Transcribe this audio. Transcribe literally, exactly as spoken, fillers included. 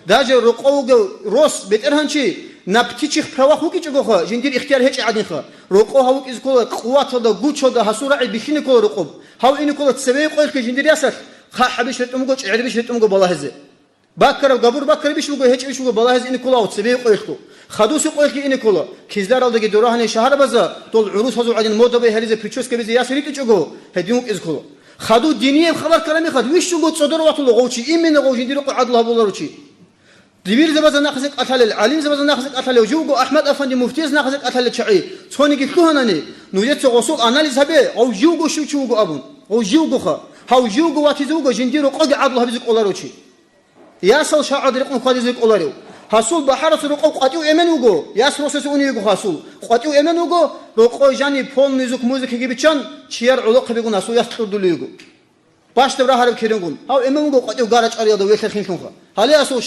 Даже рокъов вугев рос бетӀергьанчи, на птичьих правах вукӀичӀогоха, жиндир ихтияр гьечӀеб гӀадинха. Рокъов гьав вукӀизе ккола къуваталда, гучалда, гьасул рагӀи бихьине ккола рокъоб. Гьав ине ккола цеве къоялъги жиндир ясалъ, хъахӀабищ ретӀун буго, чӀегӀерабищ ретӀун буго балагьизе. Баккараб, габур баккарабищ буго, гьечӀебищ буго балагьизе ине ккола гьав цеве къоялъго. Хадусе къоялъги ине ккола, кизларалдаги дора гьанив шагьарабазда, дол гӀурусазул гӀадин мода бай гьаризе, прическа бизе яс ритӀичӀого, гьедин вукӀизе ккола. Хадув динияб хабар ккараб мехалъ, вищунго цӀодор ватула гъов чи, именно гъов жиндир рокъов гӀадлу гьабуларев чи. Дибирзабазда нахъе кӀалъалел, гӀалимзабазда нахъе кӀалъалев, живго АхӀмад-афанди муфтияс нахъе кӀалъалел чагӀи, цониги лъугьанани, нужеца гъосул анализ гьабе, гъов живго щив чи вуго абун. Гъов живгоха. Гьав живго ватизе вуго, жиндир рокъоги гӀадлу гьабизе кӀоларев чи. Ясал шагӀад рекъон хьвадизе кӀоларев. Гьасул бахӀарасул рокъов къватӀив эмен вуго, яс росасе унев вуго гьасул. КъватӀив эмен вуго, рокъой жаниб полный звук музыкиги биччан, чияр гӀолохъабигун гьасул яс кьурдулев вуго. Бащдаб рагьараб керенгун, гьав эмен вуго къватӀив гара-чӀариялда велъа хинлъунха. Гьале гьасул